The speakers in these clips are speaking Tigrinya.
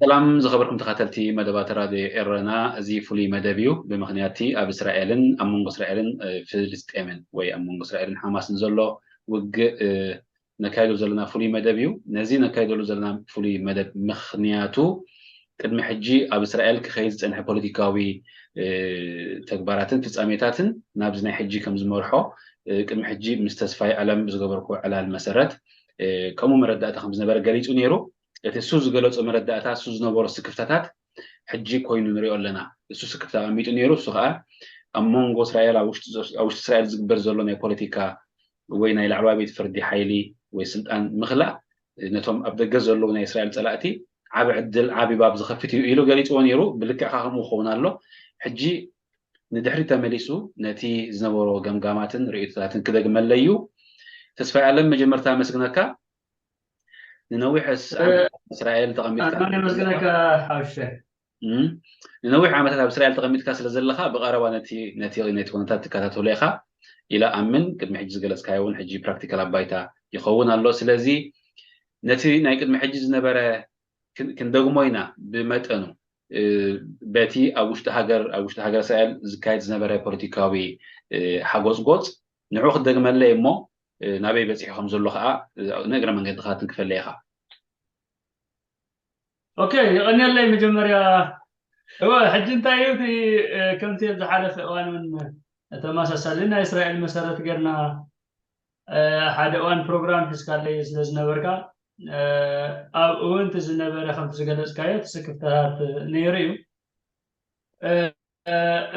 ሰላም ዝኸበርኩም ተኸታተልቲ መደባት ራድዮ ኤረና፣ እዚ ፍሉይ መደብ እዩ። ብምኽንያት ኣብ እስራኤልን ኣብ መንጎ እስራኤልን ፍልስጤምን ወይ ኣብ መንጎ እስራኤልን ሓማስን ዘሎ ውግእ ነካይዶ ዘለና ፍሉይ መደብ እዩ። ነዚ ነካይደሉ ዘለና ፍሉይ መደብ ምኽንያቱ ቅድሚ ሕጂ ኣብ እስራኤል ክኸይድ ዝጸንሐ ፖለቲካዊ ተግባራትን ፍጻሜታትን ናብዚ ናይ ሕጂ ከም ዝመርሖ ቅድሚ ሕጂ ምስ ተስፋይ ኣለም ብዝገበርኩ ዕላል መሰረት ከምኡ መረዳእታ ከም ዝነበረ ገሊጹ ነይሩ። እቲ እሱ ዝገለጾ መረዳእታ፣ እሱ ዝነበሮ ስክፍታታት ሕጂ ኮይኑ ንሪኦ ኣለና። እሱ ስክፍታ ኣቐሚጡ ነይሩ። እሱ ከዓ ኣብ መንጎ እስራኤል ኣብ ውሽጢ እስራኤል ዝግበር ዘሎ ናይ ፖለቲካ ወይ ናይ ላዕለዋይ ቤት ፍርዲ ሓይሊ ወይ ስልጣን ምኽላእ ነቶም ኣብ ደገ ዘለዉ ናይ እስራኤል ጸላእቲ ዓቢ ዕድል ዓቢ ባብ ዝኸፍት እዩ ኢሉ ገሊጽዎ ነይሩ። ብልክዕ ከዓ ከምኡ ክኸውን ኣሎ። ሕጂ ንድሕሪት ተመሊሱ ነቲ ዝነበሮ ገምጋማትን ርእይቶታትን ክደግመለይ እዩ። ተስፋይ ኣለም፣ መጀመርታ ኣመስግነካ። ንነዊሕ ዓመታት ኣብ እስራኤል ተቐሚጥካ ኣነ መስግነካ ሓውሸ። ንነዊሕ ዓመታት ኣብ እስራኤል ተቐሚጥካ ስለ ዘለኻ ብቐረባ ነቲ ነቲ ነቲ ኩነታት ትከታተሎ ኢኻ ኢለ ኣምን። ቅድሚ ሕጂ ዝገለጽካዮ እውን ሕጂ ፕራክቲካል ኣብ ባይታ ይኸውን ኣሎ። ስለዚ ነቲ ናይ ቅድሚ ሕጂ ዝነበረ ክንደግሞ ኢና ብመጠኑ። በቲ ኣብ ውሽጢ ሃገር ኣብ ውሽጢ ሃገር እስራኤል ዝካየድ ዝነበረ ፖለቲካዊ ሓጎጽጎጽ ንዑ ክደግመለይ እሞ ናበይ በጺሑ ከም ዘሎ ከዓ ንእግረ መንገድኻ ትንክፈለይ ኢኻ። ኦኬ፣ የቐንየለይ መጀመርያ። እወ፣ ሕጂ እንታይ እዩ እቲ ከምቲ ኣብ ዝሓለፈ እዋን እውን ተመሳሳሊ ናይ እስራኤል መሰረት ጌርና ሓደ እዋን ፕሮግራም ሒዝካለይ ስለ ዝነበርካ ኣብኡ እውን እቲ ዝነበረ ከምቲ ዝገለፅካዮ እቲ ስክፍታታት ነይሩ እዩ።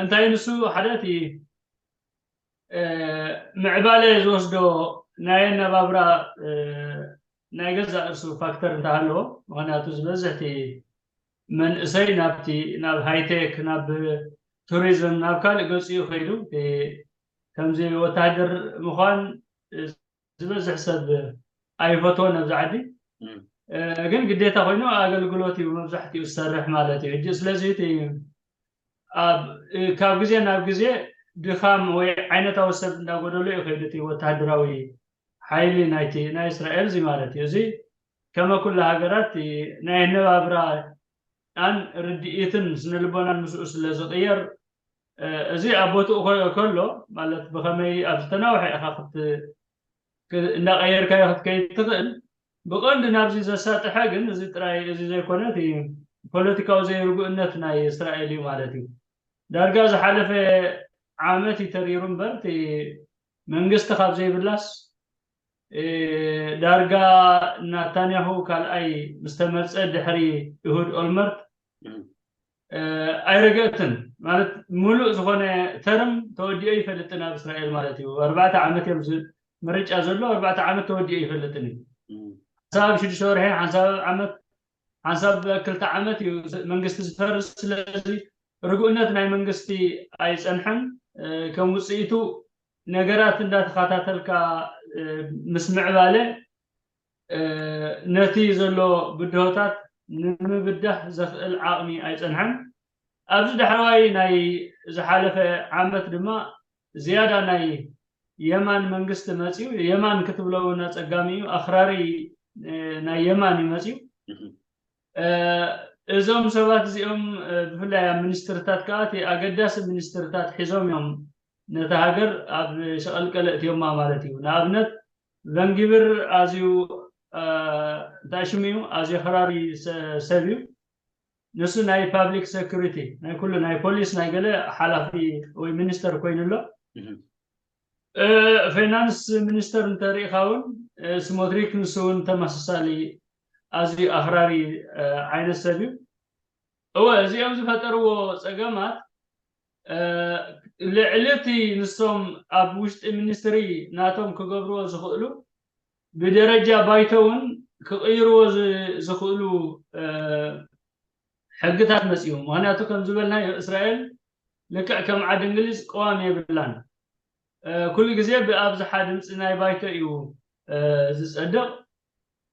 እንታይ ንሱ ሓደ እቲ ምዕባለ ዝወስዶ ናይ ኣነባብራ ናይ ገዛእ ርእሱ ፋክተር እንተሃለዎ፣ ምኽንያቱ ዝበዝሕ እቲ መንእሰይ ናብቲ ናብ ሃይቴክ ናብ ቱሪዝም ናብ ካልእ ገፂኡ ከይዱ ከምዚ ወታደር ምዃን ዝበዝሕ ሰብ ኣይፈትዎ ነብዚ ዓዲ። ግን ግዴታ ኮይኑ ኣገልግሎት እዩ መብዛሕትኡ ዝሰርሕ ማለት እዩ። ሕጂ ስለዚ እቲ ካብ ግዜ ናብ ግዜ ድኻም ወይ ዓይነታዊ ሰብ እንዳጎደሎ እዩ ከይዱ እቲ ወታደራዊ ሓይሊ ናይቲ ናይ እስራኤል እዚ ማለት እዩ። እዚ ከመ ኩሉ ሃገራት ናይ ኣነባብራን ርድኢትን ስነ ልቦናን ምስኡ ስለ ዝቕየር እዚ ኣብ ቦትኡ ከሎ ማለት ብኸመይ ኣብ ዝተናውሐ ኢኻ እንዳቐየርካዮ ክትከይድ ትኽእል። ብቐንዲ ናብዚ ዘሳጥሐ ግን እዚ ጥራይ እዚ ዘይኮነ እቲ ፖለቲካዊ ዘይርጉእነት ናይ እስራኤል እዩ ማለት እዩ። ዳርጋ ዝሓለፈ ዓመት እዩ ተሪሩ እምበር እቲ መንግስቲ ካብ ዘይብላስ ዳርጋ ናታንያሁ ካልኣይ ምስተመርፀ ድሕሪ እሁድ ኦልመርት ኣይረገእትን ማለት ሙሉእ ዝኾነ ተርም ተወዲኦ ይፈልጥን ኣብ እስራኤል ማለት እዩ። ኣርባዕተ ዓመት እዮም ምርጫ ዘሎ ኣርባዕተ ዓመት ተወዲኦ ይፈልጥን እዩ። ሓንሳብ ሽዱሽተ ወርሒ ሓንሳብ ዓመት ሓንሳብ ክልተ ዓመት እዩ መንግስቲ ዝፈርስ። ስለዚ ርጉእነት ናይ መንግስቲ ኣይፀንሐን። ከም ውፅኢቱ ነገራት እንዳተኸታተልካ ምስ ምዕባለ ነቲ ዘሎ ብድሆታት ንምብዳህ ዘኽእል ዓቕሚ ኣይፀንሐን። ኣብዚ ዳሕረዋይ ናይ ዝሓለፈ ዓመት ድማ ዝያዳ ናይ የማን መንግስቲ መፅዩ። የማን ክትብሎ እውን ኣፀጋሚ እዩ። ኣኽራሪ ናይ የማን እዩ መፅዩ። እዞም ሰባት እዚኦም ብፍላይ ኣብ ሚኒስትርታት ከዓ እቲ ኣገዳሲ ሚኒስትርታት ሒዞም እዮም ነቲ ሃገር ኣብ ሸቐልቀለ እትዮማ ማለት እዩ። ንኣብነት ቨንጊብር ኣዝዩ እንታይ ሽሙ እዩ ኣዝዩ ኣኽራሪ ሰብ እዩ። ንሱ ናይ ፓብሊክ ሴኩሪቲ ናይ ኩሉ ናይ ፖሊስ ናይ ገለ ሓላፊ ወይ ሚኒስተር ኮይኑ ኣሎ። ፋይናንስ ሚኒስተር እንተሪኢኻ እውን ስሞትሪክ ንሱ እውን ተመሳሳሊ ኣዝዩ ኣኽራሪ ዓይነት ሰብ እዩ። እወ እዚኦም ዝፈጠርዎ ፀገማት ልዕሊ እቲ ንሶም ኣብ ውሽጢ ሚኒስትሪ ናቶም ክገብርዎ ዝኽእሉ ብደረጃ ባይቶ እውን ክቕይርዎ ዝኽእሉ ሕግታት መፅኡ። ምክንያቱ ከም ዝበልናዮ እስራኤል ልክዕ ከም ዓዲ እንግሊዝ ቅዋም የብላን። ኩሉ ግዜ ብኣብዝሓ ድምፂ ናይ ባይቶ እዩ ዝፀድቕ።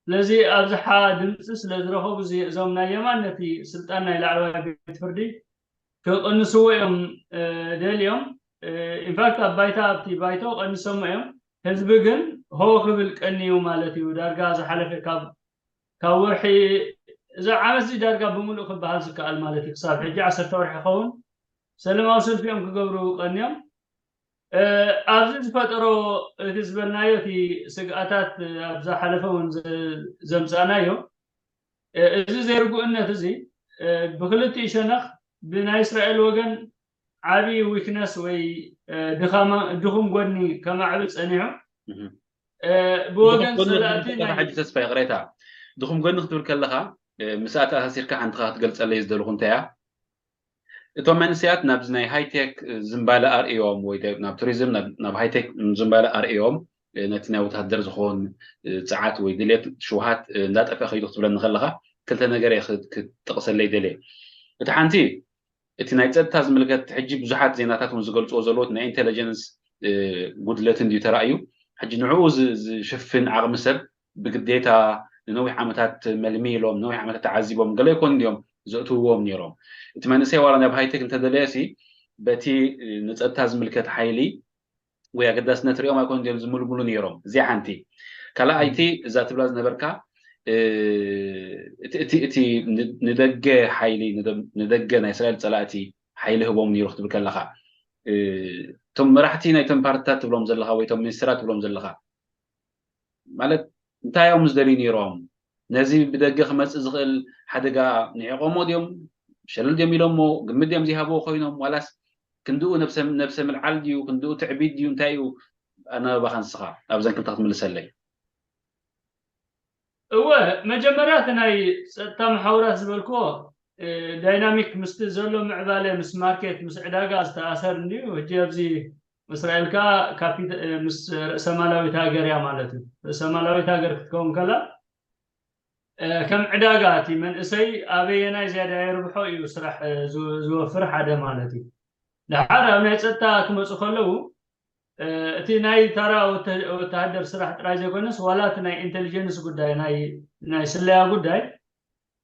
ስለዚ ኣብዝሓ ድምፂ ስለ ዝረኸቡ እዞም ናይ የማን ነቲ ስልጣን ናይ ላዕለዋይ ቤት ፍርዲ ክቕንስዎ እዮም ደልዮም። ኢንፋክት ኣብ ባይታ ኣብቲ ባይቶ ቀኒሶሞ እዮም። ህዝቢ ግን ሆ ክብል ቀንዩ ማለት እዩ። ዳርጋ ዝሓለፈ ካብ ካብ ወርሒ እዚ ዓመት እዚ ዳርጋ ብምሉእ ክበሃል ዝከኣል ማለት እዩ። ክሳብ ሕጂ ዓሰርተ ወርሒ ይኸውን ሰለማዊ ሰልፊ እዮም ክገብሩ ቀንዮም። ኣብዚ ዝፈጠሮ እቲ ዝበልናዮ እቲ ስግኣታት ኣብ ዝሓለፈ እውን ዘምፃእናዮ እዚ ዘይርጉእነት እዚ ብክልቲኡ ሸነኽ ብናይ እስራኤል ወገን ዓብዪ ዊክነስ ወይ ድኹም ጎድኒ ከማዕብል ፀኒሑ ብወገን ፀላእቲ ናይ ሕጂ ተስፋ ይቕሬታ ድኹም ጎድኒ ክትብል ከለኻ ምስኣ ተኣሳሲርካ ሓንቲ ክትገልፀለይ ዝደልኹ እንታይ እያ እቶም መንእሰያት ናብዚ ናይ ሃይቴክ ዝምባለ ኣርእዮም ወይ ናብ ቱሪዝም ናብ ሃይቴክ ዝምባለ ኣርእዮም ነቲ ናይ ወታደር ዝኸውን ፀዓት ወይ ድሌት ሽውሃት እንዳጠፍአ ከይዱ ክትብለኒ ከለኻ ክልተ ነገር እየ ክጠቕሰለይ ደልየ እቲ ሓንቲ እቲ ናይ ፀጥታ ዝምልከት ሕጂ ብዙሓት ዜናታት እውን ዝገልፅዎ ዘለዎት ናይ ኢንቴሊጀንስ ጉድለት እንድዩ ተራእዩ ሕጂ ንዕኡ ዝሽፍን ዓቕሚ ሰብ ብግዴታ ንነዊሕ ዓመታት መልሚሎም ነዊሕ ዓመታት ተዓዚቦም ገለ ይኮኑ እንዲዮም ዘእትውዎም ነይሮም እቲ መንእሰይ ዋላ ናብ ሃይቴክ እንተደለየ ሲ በቲ ንፀጥታ ዝምልከት ሓይሊ ወይ ኣገዳስነት ሪኦም ኣይኮኑ እንዲዮም ዝምልምሉ ነይሮም እዚኣ ሓንቲ ካልኣይቲ እዛ ትብላ ዝነበርካ እቲ ንደገ ሓይሊ ንደገ ናይ እስራኤል ፀላእቲ ሓይሊ ህቦም ነይሩ ክትብል ከለካ እቶም መራሕቲ ናይቶም ፓርትታት ትብሎም ዘለካ ወይ ቶም ሚኒስትራት ትብሎም ዘለካ ማለት እንታይ እዮም ዝደልዩ ነይሮም ነዚ ብደገ ክመፅእ ዝኽእል ሓደጋ ንዒቆሞ ድዮም ሸለል ድዮም ኢሎሞ ግምት ድዮም ዘይሃብዎ ኮይኖም ዋላስ ክንድኡ ነብሰ ምልዓል ድዩ ክንድኡ ትዕቢት ድዩ እንታይ እዩ ኣናባባኻ ንስኻ ኣብዘን ክልተ ክትምልሰለይ እወ መጀመርያ እቲ ናይ ፀጥታ መሓውራት ዝበልክዎ ዳይናሚክ ምስቲ ዘሎ ምዕባለ ምስ ማርኬት ምስ ዕዳጋ ዝተኣሰር እንድዩ ሕጂ ኣብዚ እስራኤል ከዓ ምስ ርእሰማላዊት ሃገር እያ ማለት እዩ ርእሰማላዊት ሃገር ክትከውን ከላ ከም ዕዳጋ እቲ መንእሰይ ኣበየናይ ዝያዳ የርብሖ እዩ ስራሕ ዝወፍር ሓደ ማለት እዩ ድሓር ኣብ ናይ ፀጥታ ክመፁ ከለዉ እቲ ናይ ተራ ወተሃደር ስራሕ ጥራይ ዘይኮነስ ዋላ እቲ ናይ ኢንቴሊጀንስ ጉዳይ ናይ ስለያ ጉዳይ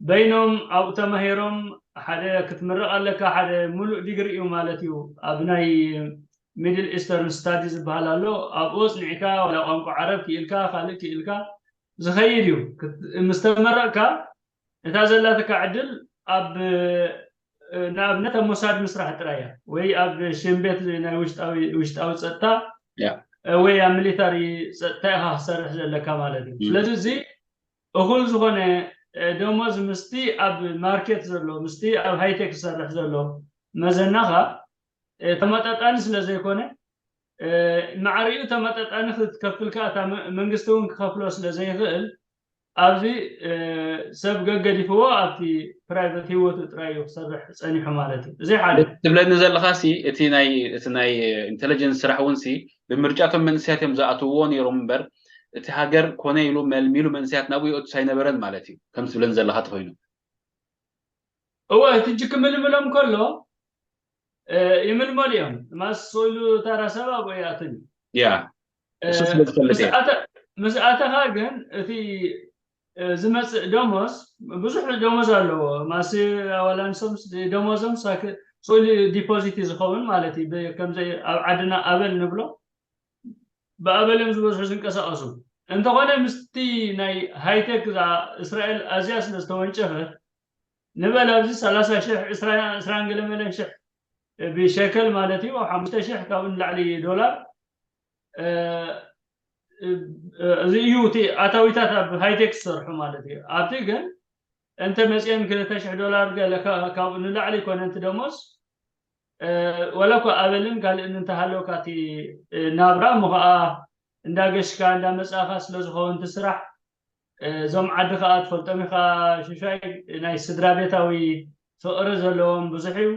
በይኖም ኣብኡ ተማሂሮም ሓደ ክትምረቕ ኣለካ ሓደ ሙሉእ ዲግሪ እዩ ማለት እዩ ኣብ ናይ ሚድል ኢስተርን ስታዲ ዝበሃል ኣሎ ኣብኡ ኣፅኒዕካ ዋላ ቋንቋ ዓረብ ክኢልካ ካልእ ክኢልካ ዝኸይድ እዩ ምስ ተመረቕካ እታ ዘላትካ ዕድል ኣብ ንኣብነት ኣብ ሞሳድ ምስራሕ ጥራይ እያ ወይ ኣብ ሽምቤት ናይ ውሽጣዊ ውሽጣዊ ፀጥታ ወይ ኣብ ሚሊታሪ ፀጥታ ኢኻ ክሰርሕ ዘለካ ማለት እዩ ስለዚ እዚ እኹል ዝኾነ ደሞዝ ምስቲ ኣብ ማርኬት ዘሎ ምስቲ ኣብ ሃይቴክ ዝሰርሕ ዘሎ መዘናኻ ተመጣጣኒ ስለ ዘይኮነ ማዕሪኡ ተመጣጣኒ ክትከፍል ከዓ እታ መንግስቲ እውን ክከፍሎ ስለ ዘይኽእል ኣብዚ ሰብ ገገዲፍዎ ኣብቲ ፕራይቨት ህይወቱ ጥራይ እዩ ክሰርሕ ፀኒሑ ማለት እዩ እዚ ሓደ ትብለኒ ዘለካ ሲ እቲ ናይ እቲ ናይ ኢንቴሊጀንስ ስራሕ እውን ሲ ብምርጫቶም መንስያት እዮም ዝኣትውዎ ነይሮም እምበር እቲ ሃገር ኮነ ኢሉ መልሚሉ መንስያት ናብኡ ይኦትስ ኣይነበረን ማለት እዩ ከም ትብለኒ ዘለካ ተኮይኑ እወ እቲ ሕጂ ክምልምሎም ከሎ ይምልመሉ እዮም ማስ ስኢሉ ታራ ሰብ ኣብኡ ይኣትን እዩ ያ እሱ ስለ ዝፈልጥ እየ ምስ ኣተኻ ግን እቲ ዝመፅእ ደሞዝ ብዙሕ ደሞዝ ኣለዎ ማስ ኣዋላንሶም ደሞዞም ስኢሉ ዲፖዚት እዩ ዝኸውን ማለት እዩ ከምዚ ኣብ ዓድና ኣበል ንብሎ ብኣበል እዮም ዝበዝሑ ዝንቀሳቐሱ እንተኾነ ምስቲ ናይ ሃይቴክ እዛ እስራኤል ኣዝያ ስለ ዝተወንጨፈት ንበል ኣብዚ ሰላሳ ሽሕ ዕስራን ገለ መለን ሽሕ ብሸከል ማለት እዩ ሓሙሽተ ሽሕ ካብኡ ንላዕሊ ዶላር እዚ እዩ እቲ ኣታዊታት ኣብ ሃይቴክ ዝሰርሑ ማለት እዩ ኣብቲ ግን እንተ መፅአን ክልተ ሽሕ ዶላር ገለ ካብኡ ንላዕሊ ይኮነ እቲ ደሞዝ ወላ እኳ ኣበልን ካልእን እንተሃለውካ እቲ ናብራ እሞ ከዓ እንዳገሽካ እንዳመፃእካ ስለዝኸውን እቲ ስራሕ እዞም ዓዲ ከዓ ትፈልጦም ኢካ ሽሻይ ናይ ስድራ ቤታዊ ፍቅሪ ዘለዎም ብዙሕ እዩ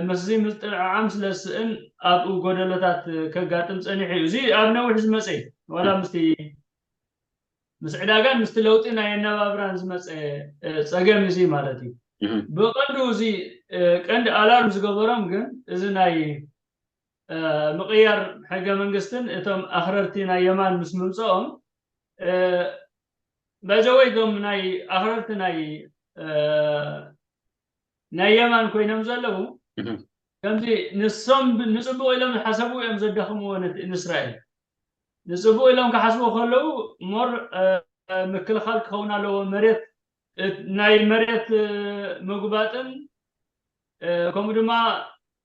ምስዚ ምጥዕዓም ስለ ዝስእን ኣብኡ ጎደሎታት ከጋጥም ፀኒሑ እዩ እዚ ኣብ ነዊሕ ዝመፀ እዩ ዋላ ምስቲ ምስ ዕዳጋን ምስቲ ለውጢ ናይ ኣነባብራን ዝመፀ ፀገም እዚ ማለት እዩ ብቐንዱ እዚ ቀንዲ ኣላርም ዝገበሮም ግን እዚ ናይ ምቕያር ሕገ መንግስትን እቶም ኣኽረርቲ ናይ የማን ምስ ምምፅኦም ባይዘወይ እዞም ናይ ኣኽረርቲ ናይ ናይ የማን ኮይኖም ዘለዉ ከምዚ ንሶም ንፅቡቅ ኢሎም ዝሓሰቡ እዮም ዘዳኽምዎ ንእስራኤል ንፅቡቅ ኢሎም ክሓስቡ ከለዉ ሞር ምክልኻል ክኸውን ኣለዎ መሬት እት- ናይ መሬት እ፣ ምጉባጥን እ፣ ከምኡ ድማ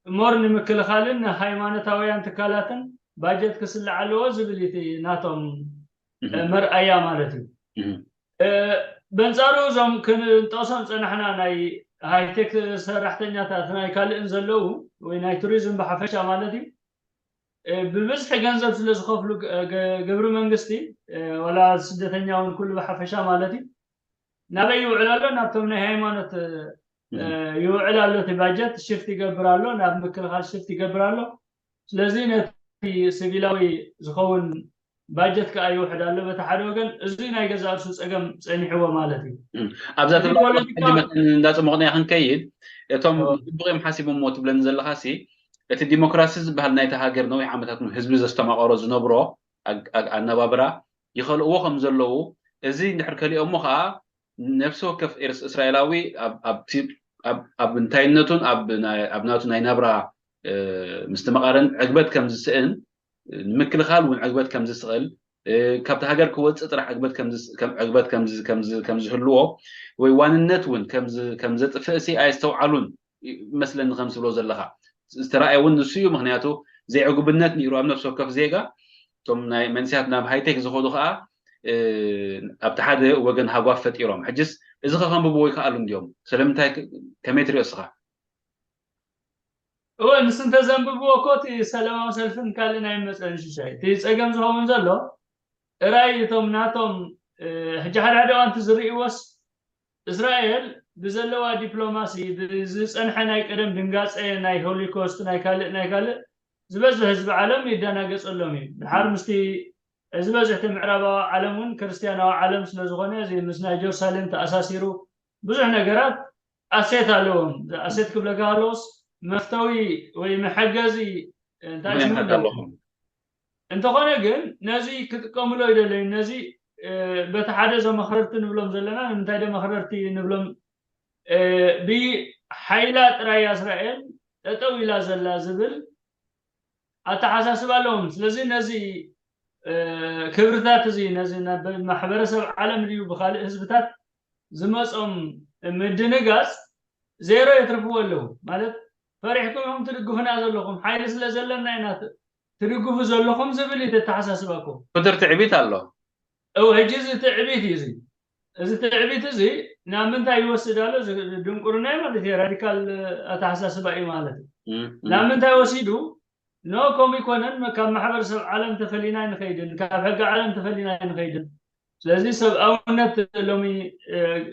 ሞር ንምክልኻልን ንሃይማኖታውያን ትካላትን ባጀት ክስላዕ ኣለዎ ዝብል እቲ ናቶም እ፣ መርኣያ ማለት እዩ። በንጻሩ እዞም ክንጠቕሶም ጸናሕና ናይ ሃይቴክ ሰራሕተኛታት ናይ ካልእን ዘለዉ ወይ ናይ ቱሪዝም ብሓፈሻ ማለት እዩ ብብዝሒ ገንዘብ ስለ ዝኸፍሉ ግብሪ መንግስቲ ዋላ ስደተኛ እውን ኩሉ ብሓፈሻ ማለት እዩ ናበይ ይውዕል ኣሎ ናብቶም ናይ ሃይማኖት ይውዕል ኣሎ እቲ ባጀት ሽፍት ይገብር ኣሎ ናብ ምክልኻል ሽፍት ይገብር ኣሎ ስለዚ ነቲ ሲቪላዊ ዝኸውን ባጀት ከዓ ይውሕድ ኣሎ በቲ ሓደ ወገን እዚ ናይ ገዛ እርሱ ፀገም ፀኒሕዎ ማለት እዩ ኣብዛ እንዳፀሞቕና ክንከይድ እቶም ፅቡቅ እዮም ሓሲቦምዎ ትብለኒ ዘለካ ሲ እቲ ዲሞክራሲ ዝበሃል ናይቲ ሃገር ነዊሕ ዓመታት ህዝቢ ዘስተማቀሮ ዝነብሮ ኣነባብራ ይኸልእዎ ከም ዘለዉ እዚ እንድሕር ከሊኦሞ ከዓ ነፍሲ ወከፍ እስራኤላዊ ኣብ እንታይነቱን ኣብ ናቱ ናይ ናብራ ምስትምቓርን ዕግበት ከም ዝስእን ንምክልኻል እውን ዕግበት ከም ዝስእል ካብቲ ሃገር ክወፅእ ጥራሕ ዕግበት ዕግበት ከም ዝህልዎ ወይ ዋንነት እውን ከም ዘጥፍእ ሲ ኣየስተውዓሉን መስለኒ ከም ትብሎ ዘለኻ ዝተረኣየ እውን ንሱ እዩ ምክንያቱ ዘይዕጉብነት ነይሩ ኣብ ነፍሲ ወከፍ ዜጋ እቶም ናይ መንስያት ናብ ሃይቴክ ዝኸዱ ከዓ ኣብቲ ሓደ ወገን ሃጓፍ ፈጢሮም ሕጅስ እዚ ከከንብብዎ ይከኣሉ እንዲዮም ስለምንታይ ከመይ ትሪኦ እስኻ እወ ንሱ እንተዘንብብዎ እኮ እቲ ሰላማዊ ሰልፍን ካልእ ናይ መፀን ሽሻይ እቲ ፀገም ዝኸውን ዘሎ ጥራይ እቶም ናቶም ሕጂ ሓደ ሓደ እዋንቲ ዝርእይዎስ እስራኤል ብዘለዋ ዲፕሎማሲ ብዝፀንሐ ናይ ቀደም ድንጋፀ ናይ ሆሊኮስት ናይ ካልእ ናይ ካልእ ዝበዝሕ ህዝቢ ዓለም ይደናገፀሎም እዩ ድሓር ምስቲ እዚ በዝሕቲ ምዕራባዊ ዓለም እውን ክርስትያናዊ ዓለም ስለዝኾነ እዚ ምስ ናይ ጀሩሳሌም ተኣሳሲሩ ብዙሕ ነገራት ኣሴት ኣለዎም ኣሴት ክብለካ ኣለውስ መፍተዊ ወይ መሐገዚ እንታይ ሽሙ ኣለዎም እንተኾነ ግን ነዚ ክጥቀምሎ ይደለዩ ነዚ በቲ ሓደ ዘመኽረርቲ ንብሎም ዘለና ንምንታይ ደ መኽረርቲ ንብሎም ብሓይላ ጥራይ እስራኤል ጠጠው ኢላ ዘላ ዝብል ኣተሓሳስባ ኣለዎም ስለዚ ነዚ ክብርታት እዚ ነዚ ማሕበረሰብ ዓለም ድዩ ብካልእ ህዝብታት ዝመፆም ምድንጋፅ ዜሮ የትርፍዎ ኣለዉ ማለት ፈሪሕኩም ኢኹም ትድግፉና ዘለኹም ሓይሊ ስለ ዘለና ኢና ትድግፉ ዘለኹም ዝብል እዩ ተተሓሳስባ እኮ ፍጡር ትዕቢት ኣሎ እው ሕጂ እዚ ትዕቢት እዩ እዚ እዚ ትዕቢት እዚ ናብ ምንታይ ይወስድ ኣሎ ድንቁርና ማለት እዩ ራዲካል ኣተሓሳስባ እዩ ማለት እዩ ናብ ምንታይ ወሲዱ ኖ ከምኡ ይኮነን ካብ ማሕበረሰብ ዓለም ተፈሊና ኣይንኸይድን ካብ ሕጊ ዓለም ተፈሊና ኣይንኸይድን ስለዚ ሰብኣውነት ሎሚ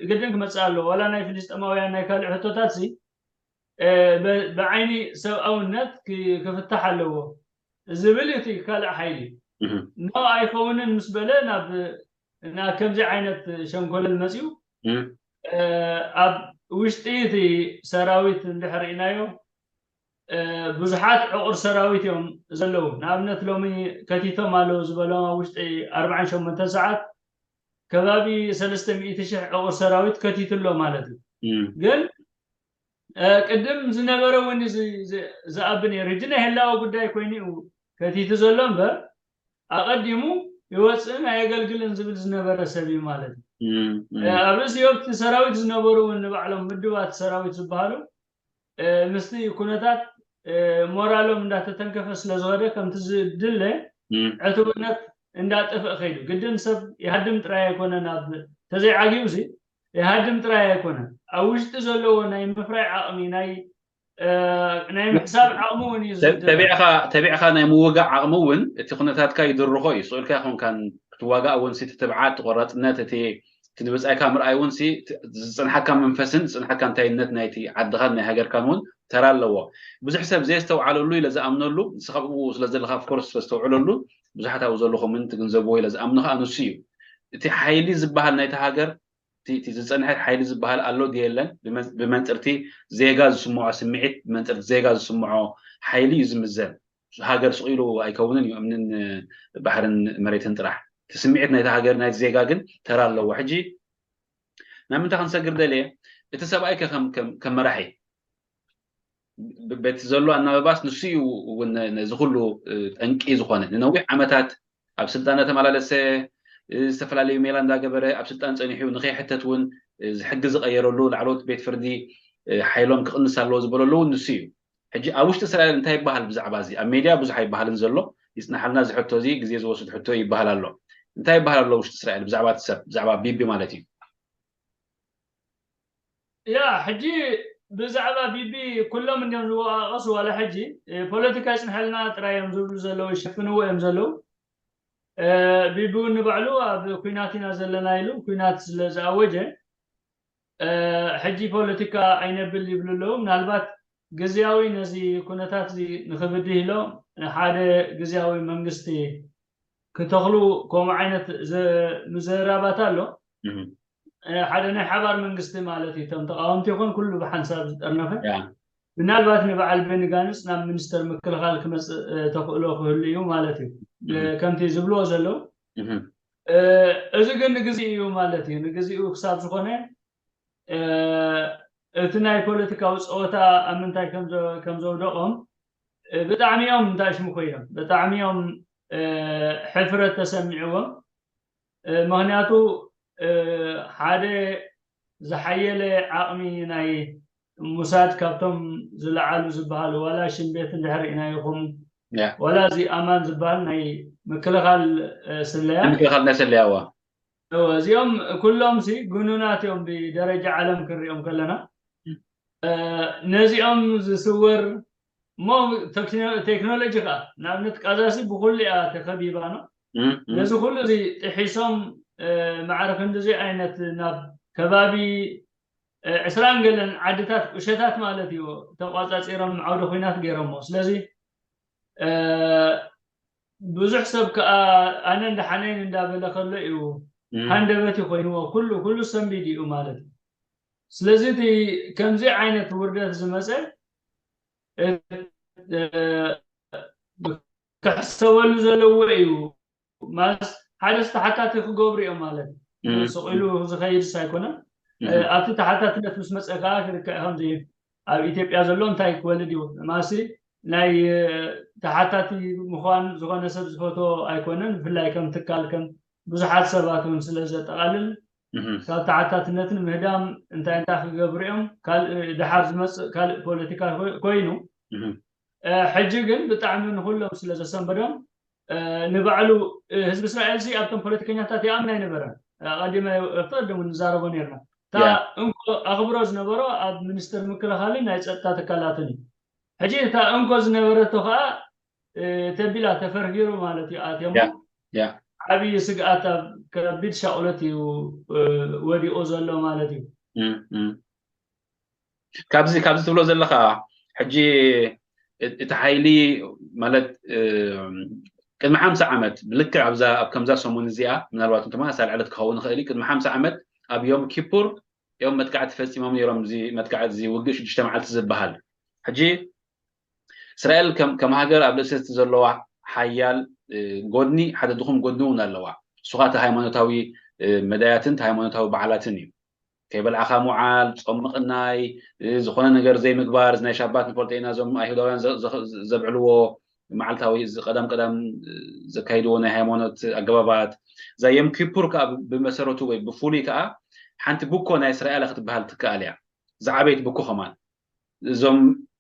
ግድን ክመፅእ ኣለዎ ዋላ ናይ ፍልስጠማውያን ናይ ካልእ ሕቶታት ሲ ብዓይኒ ሰብኣውነት ክፍታሕ ኣለዎ ዝብል እቲ ካልእ ሓይሊ ኖ ኣይኸውንን ምስ በለ ናብ ናብ ከምዚ ዓይነት ሸንኮለል መፅዩ ኣብ ውሽጢ እቲ ሰራዊት እንድሕር ርኢናዮ ብዙሓት ዕቑር ሰራዊት እዮም ዘለዉ ንኣብነት ሎሚ ከቲቶም ኣለዉ ዝበሎም ኣብ ውሽጢ ኣርባዓን ሸሞንተን ሰዓት ከባቢ ሰለስተ ሚእቲ ሽሕ ዕቑር ሰራዊት ከቲቱ ኣሎ ማለት እዩ ግን ቅድም ዝነበረ እውን ዝኣቢ ነይሩ ሕጂ ናይ ህላወ ጉዳይ ኮይኑ እዩ ከቲቱ ዘሎ እምበር ኣቐዲሙ ይወፅእን ኣየገልግልን ዝብል ዝነበረ ሰብ እዩ ማለት እዩ ኣብ ርእሲ ዮብቲ ሰራዊት ዝነበሩ እውን ንባዕሎም ምድባት ሰራዊት ዝበሃሉ ምስቲ ኩነታት ሞራሎም እንዳተተንከፈ ስለዝኸደ ከምቲ ዝድለ ዕትብነት እንዳጠፍእ ከይዱ ግድን ሰብ ይሃድም ጥራይ ኣይኮነን ኣብ ተዘይዓጊቡ ሲ ይሃድም ጥራይ ኣይኮነን ኣብ ውሽጢ ዘለዎ ናይ ምፍራይ ዓቕሚ ናይ ናይ ምሕሳብ ዓቕሚ እውን እዩ ተቢዕካ ናይ ምውጋእ ዓቕሚ እውን እቲ ኩነታትካ ይድርኾ እዩ ስቕ ኢልካ ይኮንካን ክትዋጋእ እውን እቲ ትብዓት ቆራፅነት እቲ እቲ ንብፃይካ ምርኣይ እውን ዝፅንሓካ መንፈስን ዝፅንሓካ እንታይነት ናይቲ ዓድኻን ናይ ሃገርካን እውን ተራ ኣለዎ ብዙሕ ሰብ ዘየስተውዓለሉ ኢለ ዝኣምነሉ ንስኻ ብኡ ስለ ዘለካ ፍኮርስ ስለዝተውዕለሉ ብዙሓት ኣብኡ ዘለኹም እውን ትግንዘብዎ ኢለ ዝኣምኖ ከዓ ንሱ እዩ እቲ ሓይሊ ዝበሃል ናይቲ ሃገር እቲ ዝፀንሐ ሓይሊ ዝበሃል ኣሎ ድዩ የለን ብመንፅርቲ ዜጋ ዝስምዖ ስምዒት ብመንፅርቲ ዜጋ ዝስምዖ ሓይሊ እዩ ዝምዘን ሃገር ስቕ ኢሉ ኣይከውንን እዩ እምንን ባሕርን መሬትን ጥራሕ እቲ ስምዒት ናይቲ ሃገር ናይቲ ዜጋ ግን ተራ ኣለዎ ሕጂ ናብ ምንታይ ክንሰግር ደልየ እቲ ሰብኣይ ከ ከም መራሒ በቲ ዘሎ ኣናበባስ ንሱ እዩ እውን ነዚ ኩሉ ጠንቂ ዝኾነ ንነዊሕ ዓመታት ኣብ ስልጣን እናተመላለሰ ዝተፈላለዩ ሜላ እንዳገበረ ኣብ ስልጣን ፀኒሑ ንከይሕተት እውን እዚ ሕጊ ዝቐየረሉ ላዕለዎት ቤት ፍርዲ ሓይሎም ክቕንስ ኣለዎ ዝበለሉ እውን ንሱ እዩ። ሕጂ ኣብ ውሽጢ እስራኤል እንታይ ይበሃል ብዛዕባ እዚ? ኣብ ሜድያ ብዙሕ ኣይበሃልን ዘሎ፣ ይጽናሓልና እዚ ሕቶ፣ እዚ ግዜ ዝወስድ ሕቶ ይበሃል ኣሎ። እንታይ ይበሃል ኣሎ ውሽጢ እስራኤል ብዛዕባ እቲ ሰብ፣ ብዛዕባ ቢቢ ማለት እዩ? ያ ሕጂ ብዛዕባ ቢቢ ኩሎም እንዲም ዝወቃቀሱ፣ ዋላ ሕጂ ፖለቲካ ይጽንሐልና ጥራይ እዮም ዝብሉ ዘለዉ፣ ይሸፍንዎ እዮም ዘለዉ። ቢቢ እውን ንባዕሉ ኣብ ኩናት ኢና ዘለና ኢሉ ኩናት ስለ ዝኣወጀ፣ ሕጂ ፖለቲካ ኣይነብል ይብሉ ኣለዉ። ምናልባት ግዝያዊ ነዚ ኩነታት እዚ ንክብድህ ኢሎም ሓደ ግዝያዊ መንግስቲ ክተኽሉ ከምኡ ዓይነት ምዝርራባት ኣሎ። ሓደ ናይ ሓባር መንግስቲ ማለት እዩ። እቶም ተቃወምቲ ይኹን ኩሉ ብሓንሳብ ዝጠርነፈ፣ ምናልባት ንበዓል ቤኒ ጋንጽ ናብ ሚኒስተር ምክልኻል ክመጽእ ተኽእሎ ክህሉ እዩ ማለት እዩ፣ ከምቲ ዝብልዎ ዘለዉ። እዚ ግን ንግዜኡ እዩ ማለት እዩ። ንግዜኡ ክሳብ ዝኾነ እቲ ናይ ፖለቲካዊ ፀወታ ኣብ ምንታይ ከም ዘውደቖም ብጣዕሚ እዮም እንታይ ሽሙ ኮይኖም፣ ብጣዕሚ እዮም ሕፍረት ተሰሚዕዎም። ምክንያቱ ሓደ ዝሓየለ ዓቕሚ ናይ ሙሳድ ካብቶም ዝለዓሉ ዝበሃሉ፣ ዋላ ሽምቤት እንድሕር ኢና ይኹም፣ ዋላ እዚ ኣማን ዝበሃል ናይ ምክልኻል ስለያ፣ ምክልኻል ናይ ስለያ፣ እዋ። እዚኦም ኩሎም ሲ ግኑናት እዮም ብደረጃ ዓለም ክንሪኦም ከለና። ነዚኦም ዝስወር እሞ ቴክኖሎጂ ከዓ፣ ንኣብነት ቃዛሲ ብኩሉ እያ ተኸቢባ ነው። ነዚ ኩሉ እዚ ጥሒሶም ማዕረ ክንድዚ ዓይነት ናብ ከባቢ ዕስራን ገለን ዓድታት፣ ቁሸታት ማለት እዩ፣ ተቋፃፂሮም ዓውደ ኩናት ገይሮሞ። ስለዚ ብዙሕ ሰብ ከዓ ኣነ እንዳሓነይን እንዳበለ ከሎ እዩ፣ ሃንደበት ኮይንዎ፣ ኩሉ ኩሉ ሰንቢድ እዩ ማለት እዩ። ስለዚ እቲ ከምዚ ዓይነት ውርደት ዝመፀ ክሕሰበሉ ዘለዎ እዩ። ማስ ሓደስ ተሓታቲ ክገብሩ እዮም ማለት እዩ። ስቕ ኢሉ ዝኸይድስ ኣይኮነን። ኣብቲ ተሓታትነት ምስ መፀ ከዓ ክልክዕ ከምዚ ኣብ ኢትዮጵያ ዘሎ እንታይ ክወልድ እዩ ማሲ ናይ ተሓታቲ ምዃን ዝኾነ ሰብ ዝፈቶ ኣይኮነን። ብፍላይ ከም ትካል ከም ብዙሓት ሰባት እውን ስለ ዘጠቓልል ካብ ተሓታትነት ንምህዳም እንታይ እንታይ ክገብሩ እዮም ካልእ ድሓር ዝመፅእ ካልእ ፖለቲካ ኮይኑ ሕጂ ግን ብጣዕሚ ንኩሎም ስለ ዘሰንበዶም ንባዕሉ ህዝቢ እስራኤል ሲ ኣብቶም ፖለቲከኛታት ይኣምን ኣይነበረን። ኣቐዲመ ኣብተቐደሙ ንዛረቦ ነርና። እታ እንኮ ኣኽብሮ ዝነበሮ ኣብ ሚኒስትር ምክልኻልን ናይ ፀጥታ ትካላትን እዩ። ሕጂ እታ እንኮ ዝነበረቶ ከዓ ተቢላ ተፈርፊሩ ማለት እዩ። ኣትዮም ዓብዪ ስግኣት ኣብ ከቢድ ሻቕሎት እዩ ወዲቑ ዘሎ ማለት እዩ። ካብዚ ካብዚ ትብሎ ዘለካ ሕጂ እቲ ሓይሊ ማለት ቅድሚ ሓምሳ ዓመት ብልክዕ ኣብዛ ኣብ ከምዛ ሰሙን እዚኣ ምናልባት ተመሳሳሊ ዕለት ክኸውን ይኽእል እዩ። ቅድሚ ሓምሳ ዓመት ኣብ ዮም ኪፑር እዮም መጥቃዕቲ ፈፂሞም ነይሮም። እዚ መጥቃዕቲ እዚ ውግእ ሽዱሽተ መዓልቲ ዝበሃል ሕጂ እስራኤል ከም ሃገር ኣብ ልእሰቲ ዘለዋ ሓያል ጎድኒ ሓደ ድኹም ጎድኒ እውን ኣለዋ። እሱ ከዓ እቲ ሃይማኖታዊ መዳያትን ሃይማኖታዊ በዓላትን እዩ። ከይበልዓኻ ምውዓል፣ ጾም ምቕናይ፣ ዝኾነ ነገር ዘይምግባር፣ ናይ ሻባት ንፈልጦ ኢና፣ እዞም ኣይሁዳውያን ዘብዕልዎ መዓልታዊ ቀዳም ቀዳም ዘካይድዎ ናይ ሃይማኖት ኣገባባት። እዛ ዮም ኪፑር ከዓ ብመሰረቱ ወይ ብፍሉይ ከዓ ሓንቲ ብኮ ናይ እስራኤል ክትበሃል ትከኣል እያ። ዝዓበየት ብኮ ከማን እዞም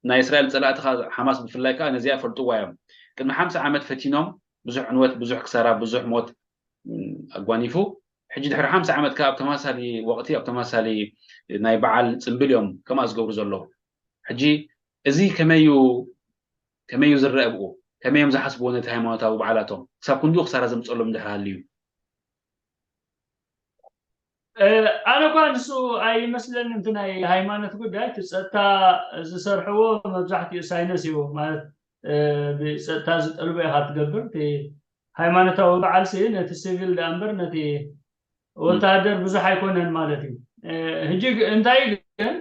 ናይ እስራኤል ፀላእቲ ሓማስ ብፍላይ ከዓ ነዚኣ ፈልጥዋ እዮም። ቅድሚ ሓምሳ ዓመት ፈቲኖም ብዙሕ ዕንወት፣ ብዙሕ ክሳራ፣ ብዙሕ ሞት ኣጓኒፉ ሕጂ ድሕሪ ሓምሳ ዓመት ከዓ ኣብ ተመሳሳሊ ወቕቲ ኣብ ተመሳሳሊ ናይ በዓል ፅምብል እዮም ከምኣ ዝገብሩ ዘለዉ። ሕጂ እዚ ከመዩ ከመዩ ዝረአ ብኡ ከመዮም ዝሓስብዎ ነቲ ሃይማኖታዊ በዓላቶም ክሳብ ክንዲኡ ክሳራ ዘምፀሎም ድሕር ሃልዩ ኣነ እኳ ንሱ ኣይመስለኒ። እቲ ናይ ሃይማኖት ጉዳይ እቲ ፀጥታ ዝሰርሕዎ መብዛሕትኡ ሳይነስ እዩ ማለት ብፀጥታ ዝጠልቦ ኢካ ትገብር። እቲ ሃይማኖታዊ በዓል ሲ ነቲ ሲቪል ደኣ እምበር ነቲ ወታደር ብዙሕ ኣይኮነን ማለት እዩ። ሕጂ እንታይ ግን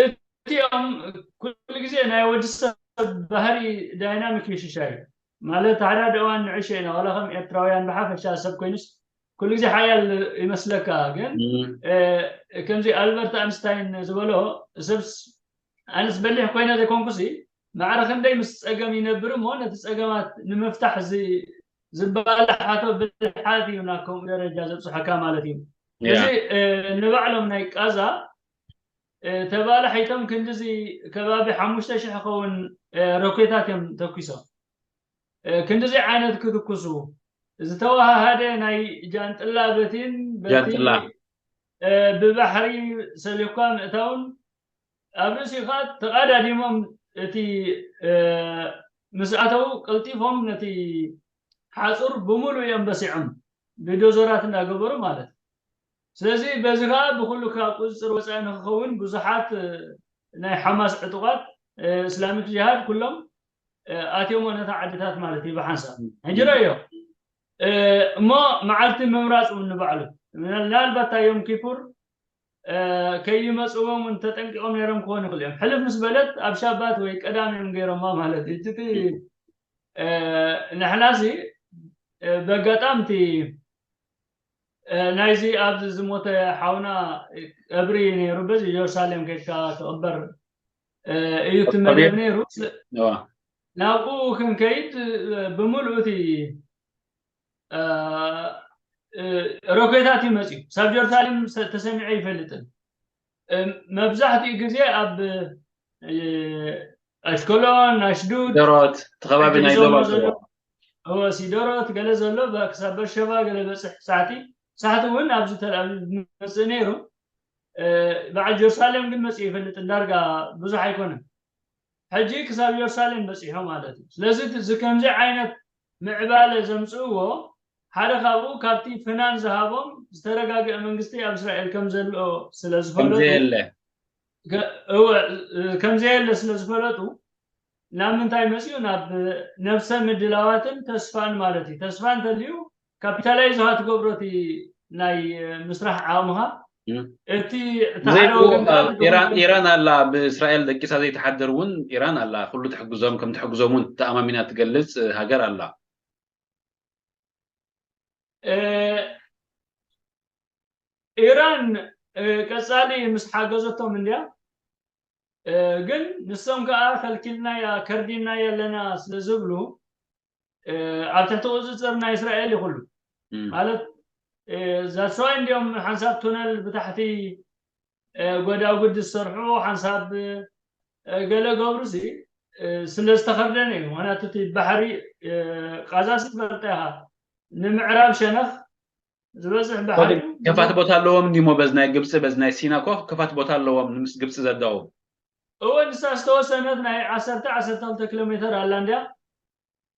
እቲኦም ኩሉ ግዜ ናይ ወዲ ሰብ ባህሪ ዳይናሚክ ይሽሻይ ማለት ሓደ ሓደ እዋን ንዕሸ ኢና ዋላ ከም ኤርትራውያን ብሓፈሻ ሰብ ኮይኑስ ኩሉ ግዜ ሓያል ይመስለካ። ግን ከምዚ ኣልበርት ኣንስታይን ዝበሎ ሰብስ ኣነስ በሊሕ ኮይነ ዘይኮንኩሲ ማዕረ ክንደይ ምስ ፀገም ይነብር እሞ ነቲ ፀገማት ንምፍታሕ ዝባላሓቶ ብልሓት እዩ ናብ ከምኡ ደረጃ ዘብፅሐካ ማለት እዩ። ያ እዚ እ፣ ንባዕሎም ናይ ቃዛ እ፣ ተባላሒቶም ክንድዚ ከባቢ ሓሙሽተ ሽሕ ኸውን እ፣ ሮኬታት እዮም ተኩሶም። እ፣ ክንድዚ ዓይነት ክትኩሱ ዝተወሃሃደ ናይ ጃንጥላ በቲን በቲ ጃንጥላ እ፣ ብባሕሪ ሰሊኳ ምእታውን ኣብ ርእሲኻ ተቓዳዲሞም እቲ እ፣ ምስ ኣተው ቀልጢፎም ነቲ ሓፁር ብምሉእ እዮም በሲዖም ብዶዘራት እንዳገበሩ ማለት እዩ። ስለዚ በዚ ከዓ ብኩሉ ካብ ቁፅፅር ወፃኢ ንክኸውን ብዙሓት እ፣ ናይ ሓማስ ዕጡቋት እ፣ እስላሚክ ጂሃድ ኩሎም እ፣ ኣትዮሞ ነታ ዓድታት ማለት እዩ ብሓንሳብ ሕጂ ረዮ እ፣ እሞ መዓልቲ ምምራፅ እውን ንባዕሉ ምናልባት ዮም ኪፑር እ፣ ከይመፅዎም እውን ተጠንቂቆም ነይሮም ክኾኑ ይኽእሉ እዮም። ሕልፍ ምስ በለት ኣብ ሻባት ወይ ቀዳም እዮም ገይሮማ ማለት እዩ። እቲ እ፣ ንሕናሲ እ፣ በጋጣም እቲ እ፣ ናይዚ ኣብዚ ዝሞተ ሓውና ቀብሪ ነይሩ በዚ ጀሩሳሌም ከድካ ክቕበር እ፣ እዩ እቲ መደብ ነይሩ። ስለ- እዋ ናብኡ ክንከይድ እ፣ ብምሉእ እቲ እ፣ እ፣ ሮኬታት እዩ መፅዩ። ሳብ ጀሩሳሌም ሰ- ተሰሚዑ ኣይፈልጥን። እ፣ መብዛሕትኡ ግዜ ኣብ እ፣ ኣሽከሎን ኣሽዱድ ደሮት እቲ ከባቢ ሕጂ ናይ ንሰምዖ ዞባ ዘሎ ዞባ እወ ሲደሮት ገለ ዘሎ ብ- ክሳብ በርሸባ ገለ በፅሕ ሳሕቲ ሳሕቲ እውን ኣብዚ ተልኣቪቭ መፅእ ነይሩ። እ፣ በዓል ጀሩሳሌም ግን መፅኡ ይፈልጥ ዳርጋ ብዙሕ ኣይኮነን። ሕጂ ክሳብ ጀሩሳሌም በፂሖ ማለት እዩ። ስለዚ እዚ ከምዚ ዓይነት ምዕባለ ዘምፅእዎ ሓደ ካብኡ ካብቲ ፍናን ዝሃቦም ዝተረጋገአ መንግስቲ ኣብ እስራኤል ከም ዘሎ ስለ ዝፈለጡ ከምዘየለ ገ- እወ፣ እ፣ ከምዘየለ ስለ ዝፈለጡ ናብ ምንታይ መፅኡ ናብ ነብሰ ምድላዋትን ተስፋን ማለት እዩ። ተስፋ እንተልዩ ካፒታላይዝ ካ ትገብሮ እቲ ናይ ምስራሕ ዓቕምኻ እም። እቲ እቲ ብዘይ ሓደ ወገን ከዓ እቲ ኢራን ድኹም ኢራን ኣላ ብእስራኤል ደቂሳ ዘይትሓድር እውን ኢራን ኣላ ኩሉ ትሕግዞም ከም ትሕግዞም እውን ተኣማሚና ትገልፅ ሃገር ኣላ እ፣ ኢራን እ፣ ቀፃሊ ምስ ሓገዘቶም እንድያ እ፣ ግን ንሶም ከዓ ከልኪልናያ ከርዲናያ ኣለና ስለ ዝብሉ እ፣ ኣብ ትሕቲ ቁፅፅር ናይ እስራኤል ይኹሉ እም። ማለት እ፣ that's why እንዲዮም ሓንሳብ ቱነል ብታሕቲ እ፣ ጎዳጉድ ዝሰርሑ ሓንሳብ እ፣ ገለ ገብሩ ሲ እ፣ ስለ ዝተኸርደነ እዩ። ምክንያቱ እቲ ባሕሪ እ፣ ቃዛ ሲ ትፈልጣ ኢኻ ንምዕራብ ሸነኽ ዝበዝሕ ባሕሪ ከፋት ቦታ ኣለዎም እንዲሞ በዚ ናይ ግብፂ በዚ ናይ ሲና ኮ ከፋት ቦታ ኣለዎም ምስ ግብፂ ዘዳው እወ ንሳ ዝተወሰነት ናይ ዓሰርተ ዓሰርተ ክልተ ኪሎ ሜትር ኣላ እንድያ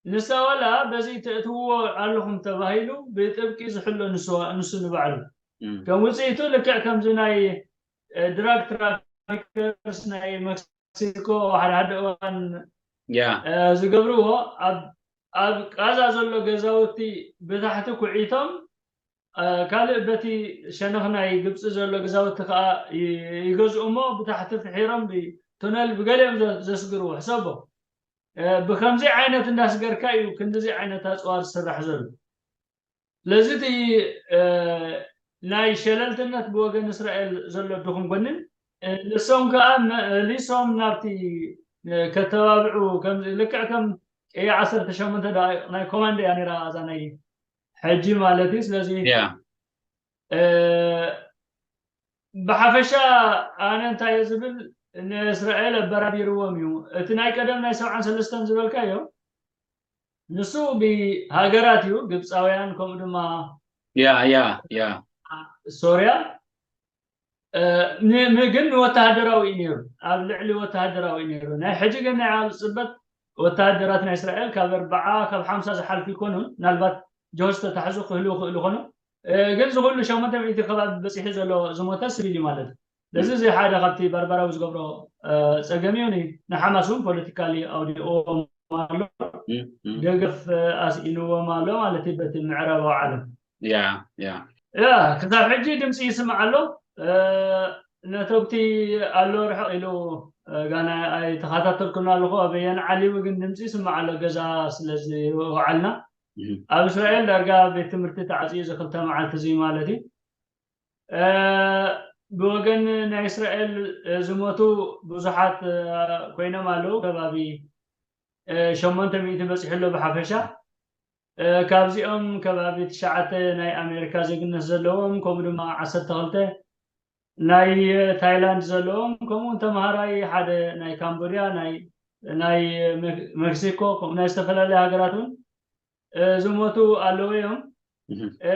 ንሳ ዋላ በዚ ተእትውዎ ኣለኹም ተባሂሉ ብጥብቂ ዝሕሎ ንሱ ንሱ ንባዕሉ ከም ውፅኢቱ ልክዕ ከምዚ ናይ ድራግ ትራፊከርስ ናይ መክሲኮ ሓደ ሓደ እዋን ያ ዝገብርዎ ኣብ ኣብ ቃዛ ዘሎ ገዛውቲ ብታሕቲ ኩዒቶም ካልእ በቲ ሸነኽ ናይ ግብፂ ዘሎ ገዛውቲ ከዓ ይገዝኡ እሞ ብታሕቲ ፍሒሮም ብቱነል ብገሊኦም ዘስግርዎ ሕሰቦ ብከምዚ ዓይነት እንዳስገርካ እዩ ክንድዚ ዓይነት ኣፅዋር ዝስራሕ ዘሎ ስለዚ እቲ ናይ ሸለልትነት ብወገን እስራኤል ዘሎ ድኹም ጎንን ንሶም ከዓ መሊሶም ናብቲ ከተባብዑ ልክዕ ከም ኤ ዓሰርተ ሸሞንተ ናይ ኮማንድ እያ ነራ እዛ ናይ ሕጂ ማለት እዩ ስለዚ ያ ብሓፈሻ ኣነ እንታይ እየ ዝብል ንእስራኤል ኣበራቢርዎም እዩ እቲ ናይ ቀደም ናይ ሰብዓን ሰለስተን ዝበልካዮ ንሱ ብሃገራት እዩ ግብፃውያን ከምኡ ድማ ያ ያ ያ ሶርያ ግን ንወተሃደራዊ እዩ ነይሩ ኣብ ልዕሊ ወተሃደራዊ እዩ ነይሩ ናይ ሕጂ ግን ናይ ዓብ ፅበት ወተሃደራት ናይ እስራኤል ካብ ኣርባዓ ካብ ሓምሳ ዝሓልፉ ይኮኑን ምናልባት ጆርጅ ተታሕዙ ክህልው ክእሉ ይኮኑ ግን ዝኩሉ ሸሞንተ ሚእቲ ከባቢ በፂሑ ዘሎ ዝሞተ ስቪል እዩ ማለት እዩ ስለዚ እዚ ሓደ ካብቲ በርበራዊ ዝገብሮ ፀገም እዩ ንሓማስ እውን ፖለቲካሊ ኣውዲእዎም ኣሎ ደገፍ ኣስኢንዎም ኣሎ ማለት እዩ በቲ ምዕራባዊ ዓለም ያ ያ ያ ክሳብ ሕጂ ድምፂ ይስማዕ ኣሎ ነቶብቲ ኣሎ ርሕቕ ኢሉ ጋና ኣይተኸታተልኩና ኣለኹ ኣበየን ዓሊዊ ግን ድምፂ ይስማዕ ኣሎ ገዛ ስለዝወዓልና ኣብ እስራኤል ዳርጋ ቤት ትምህርቲ ተዓፅዩ እዚ ክልተ መዓልቲ እዚ ማለት እዩ ብወገን ናይ እስራኤል ዝሞቱ ብዙሓት ኮይኖም ኣለዉ ከባቢ ሸሞንተ ሚእቲ በፂሑ ኣሎ ብሓፈሻ እ፣ ካብዚኦም ከባቢ ትሽዓተ ናይ ኣሜሪካ ዜግነት ዘለዎም፣ ከምኡ ድማ ዓሰርተ ክልተ ናይ ታይላንድ ዘለዎም፣ ከምኡውን ተምሃራይ ሓደ ናይ ካምቦድያ፣ ናይ፣ ናይ ሜክ-፣ ሜክሲኮ፣ ከምኡ ናይ ዝተፈላለዩ ሃገራት እውን፣ እ፣ ዝሞቱ ኣለዉ እዮም። እህ። እ፣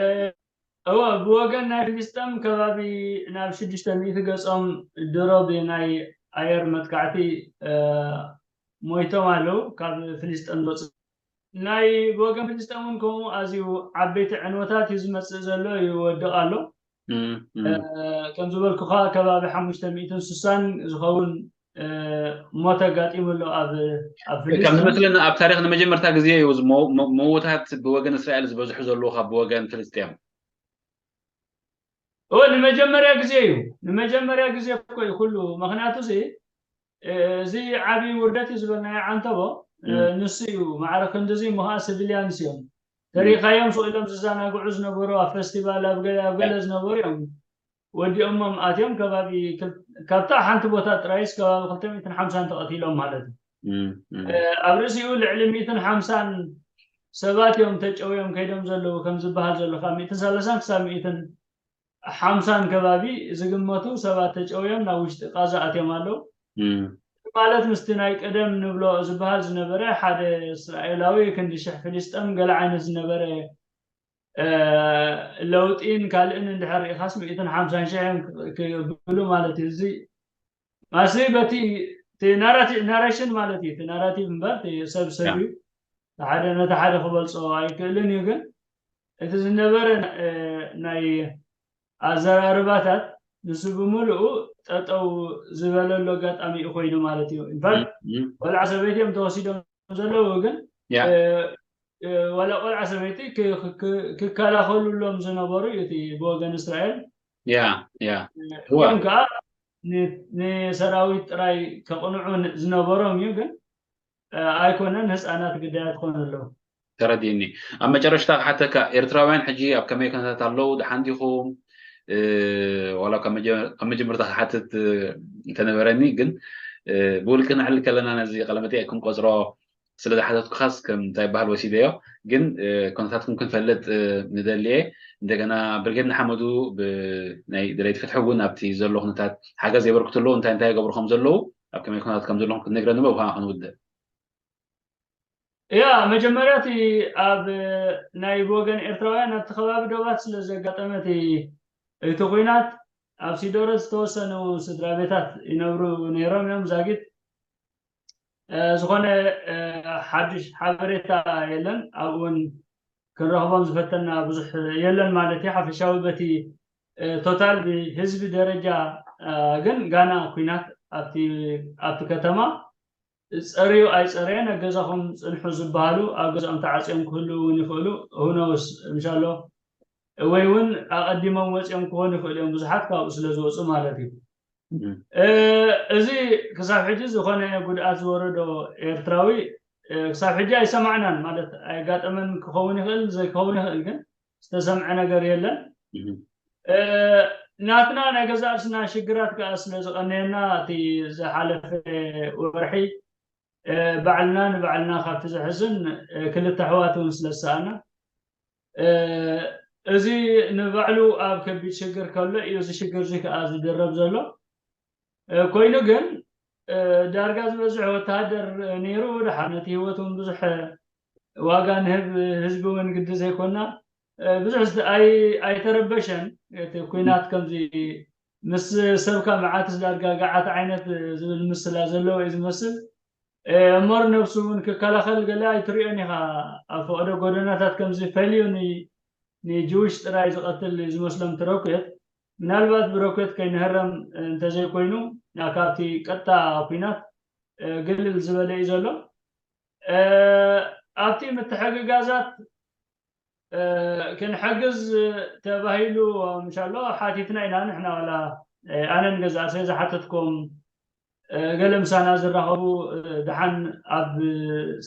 እወ፣ ብወገን ናይ ፍልስጤም ከባቢ ናብ ሽዱሽተ ሚእቲ ገጾም ድሮ ብናይ ኣየር መጥቃዕቲ፣ እ፣ ሞይቶም ኣለዉ፣ ካብ ፍልስጤም ዝወጽእ። ናይ ብወገን ፍልስጤም እውን ከምኡ ኣዝዩ ዓበይቲ ዕንወታት እዩ ዝመጽእ ዘሎ፣ ይወድቕ ኣሎ። እም፣ እም። እ፣ ከም ዝበልኩኻ ከባቢ ሓሙሽተ ሚእትን ስሳን ዝኸውን፣ እ፣ ሞት ኣጋጢሙ ኣሎ ኣብ፣ ኣብ ካብ ፍልስጤም። ዝመስለኒ ኣብ ታሪኽ ንመጀመርታ ግዜ እዩ እዚ ሞ-፣ ሞ-፣ ሞውታት ብወገን እስራኤል ዝበዝሑ ዘለዉ ካብ ብወገን ፍልስጤም። እወ፣ ንመጀመርያ ግዜ እዩ። ንመጀመርያ ግዜ እኮ እዩ ኩሉ። ምኽንያቱ እዚ፣ እ፣ እዚ ዓቢ ውርደት እዩ ዝበልናዮ ዓንተቦ፣ እ፣ እም። ንሱ እዩ። ማዕረ ክንድዚ እሞ ኸዓ ሲቪልያንስ እዮም። እም። ተሪኻዮም ስቕ ኢሎም ዝዘናግዑ ዝነበሩ፣ ኣብ ፈስቲቫል፣ ኣብ ገለ፣ ኣብ ገለ ያ። ዝነበሩ እዮም። ወዲኦሞም ኣትዮም ከባቢ ክል-፣ ካብታ ሓንቲ ቦታ ጥራይስ ከባቢ ክልተ ሚእትን ሓምሳን ተቐቲሎም ማለት እዩ። እም፣ እም። እ፣ ኣብ ርእሲኡ ልዕሊ ሚእትን ሓምሳን ሰባት እዮም ተጨውዮም ከይዶም ዘለዉ ከም ዝበሃል ዘሎ፣ ካብ ሚእትን ሰላሳን ክሳብ ሚእትን ሓምሳን ከባቢ ዝግመቱ ሰባት ተጨውዮም ናብ ውሽጢ ቃዛ ኣትዮም ኣለዉ። እም። ማለት ምስቲ ናይ ቀደም ንብሎ ዝበሃል ዝነበረ ሓደ እስራኤላዊ ክንዲ ሽሕ ፍልስጤም ገለ ዓይነት ዝነበረ፣ እ፣ ለውጢን ካልእን እንድሕር ርኢኻስ ሚእትን ሓምሳን ሽሕን ክ-፣ ክብሉ ማለት እዩ። እዚ ማሲ በቲ፣ እቲ ናራቲ-፣ ናሬሽን ማለት እዩ። እቲ ናራቲቭ እምበር እቲ ሰብ ሰብ ያ። እዩ። እቲ ሓደ ነቲ ሓደ ክበልጾ ኣይክእልን እዩ። ግን እቲ ዝነበረ፣ እ፣ ናይ ኣዘራርባታት ንሱ ብምሉኡ ጠጠው ዝበለሉ ኣጋጣሚ እዩ ኮይኑ ማለት እዩ። ኢንፋክት እም፣ እም። ቆልዓ ሰበይቲ እዮም ተወሲዶም ዘለዉ፣ ግን፣ ያ። እ፣ እ፣ ዋላ ቆልዓ ሰበይቲ ክ-፣ ክ-፣ ክ-፣ ክከላኸሉሎም ዝነበሩ እዩ እቲ ብወገን እስራኤል። ያ፣ ያ። እ፣ እዋ። እዮም ከዓ ን-፣ ንሰራዊት ጥራይ ከቕንዑ ን-፣ ዝነበሮም እዩ፣ ግን፣ እ፣ ኣይኮነን፣ ህፃናት ግዳያት ክኾኑ ኣለዉ። ተረዲእኒ። ኣብ መጨረሽታ ክሓተካ፣ ኤርትራውያን ሕጂ ኣብ ከመይ ኩነታት ኣለዉ? ደሓን ዲኹም? እ፣ ዋላ ካብ መጀ-፣ ካብ መጀመርታ ክሓትት፣ እ፣ እንተነበረኒ፣ ግን፣ እ፣ ብውልቂ ነዕልል ከለና ነዚ ቃለመጠይቅ ክንቆጽሮ ስለ ዝሓተትኩኻስ ከም እንታይ ይበሃል ወሲደዮ። ግን፣ እ፣ ኩነታትኩም ክንፈልጥ፣ እ፣ ንደሊ እየ። እንደገና ብርጌድ ንሓመዱ ብ-፣ ናይ ደለይቲ ፍትሒ እውን ኣብቲ ዘሎ ኩነታት ሓገዝ የበርክቱ ኣለዉ። እንታይ እንታይ ይገብሩ ከም ዘለዉ፣ ኣብ ከመይ ኩነታት ከም ዘለኹም ክትነግረኒ እሞ ብኸኣ ክንውድእ። ያ፣ መጀመርያ እቲ ኣብ ናይ ብወገን ኤርትራውያን ኣብቲ ከባቢ ዶባት ስለ ዘጋጠመ እቲ፣ እቲ ኲናት ኣብ ሲዶረ ዝተወሰኑ ስድራ ቤታት ይነብሩ ነይሮም እዮም። ዛጊት፣ እ፣ ዝኾነ፣ እ፣ ሓድሽ ሓበሬታ የለን። ኣብኡ እውን ክንረኽቦም ዝፈተና ብዙሕ የለን ማለት እዩ። ሓፈሻዊ በቲ፣ እ፣ ቶታል ብህዝቢ ደረጃ፣ እ፣ ግን ጋና ኲናት ኣብቲ፣ ኣብቲ ከተማ ጸርዩ ኣይጸረየን፣ ኣብ ገዛኹም ጽንሑ ዝበሃሉ ኣብ ገዛኦም ተዓጽዮም ክህልዉ እውን ይኽእሉ። ሁነውስ፣ ምሻሎ፣ ወይ እውን ኣቐዲሞም ወጺኦም ክኾኑ ይኽእሉ እዮም፣ ብዙሓት ካብኡ ስለ ዝወጹ ማለት እዩ። እም። እ፣ እዚ ክሳብ ሕጂ ዝኾነ ጉድኣት ዝወረዶ ኤርትራዊ፣ እ፣ ክሳብ ሕጂ ኣይሰማዕናን፣ ማለት ኣይጋጠመን ክኸውን ይኽእል፣ ዘይክኸውን ይኽእል፣ ግን ዝተሰምዐ ነገር የለን። እም። እ፣ ናትና ናይ ገዛእ ርእስና ሽግራት ከኣ ስለ ዝቐነየና፣ እቲ ዝሓለፈ ወርሒ፣ እ፣ ባዕልና ንባዕልና ካብቲ ዘሕዝን፣ እ፣ ክልተ ኣሕዋት እውን ስለ ዝሰኣና፣ እ፣ እዚ ንባዕሉ ኣብ ከቢድ ሽግር ከሎ እዩ እዚ ሽግር እዚ ከኣ ዝድረብ ዘሎ። እ፣ ኮይኑ ግን፣ እ፣ ዳርጋ ዝበዝሕ ወተሃደር ነይሩ፣ ደሓር ነቲ ህይወት እውን ብዙሕ ዋጋ ንህብ፣ ህዝቢ እውን ግዲ ዘይኮና፣ እ፣ ብዙሕ ዝተ-፣ ኣይ-፣ ኣይተረበሸን። እቲ ኲናት ከምዚ ምስ ሰብካ መዓት ዝዳርጋጋዓት ዓይነት ዝብል ምስላ ዘለዎ እዩ ዝመስል። እ፣ እምበር ነብሱ እውን ክከላኸል ገለ ኣይትሪኦን ኢኻ። ኣብ ፈቐዶ ጎደናታት ከምዚ ፈልዩ ን-፣ ንጅውሽ ጥራይ ዝቐትል እዩ ዝመስሎም እቲ ሮኬት። ምናልባት ብሮኬት ከይንህረም እንተዘይኮይኑ፣ ና-፣ ካብቲ ቀጥታ ኲናት፣ እ፣ ግልል ዝበለ እዩ ዘሎ። እ፣ ኣብቲ ምትሕግጋዛት፣ እ፣ ክንሕግዝ ተባሂሉ፣ ምሻሎ፣ ሓቲትና ኢና ንሕና፣ ዋላ፣ እ፣ ኣነን ገዛእሰይ ዝሓተትኩም፣ እ፣ ገለ ምሳና ዝራኸቡ፣ እ፣ ደሓን ኣብ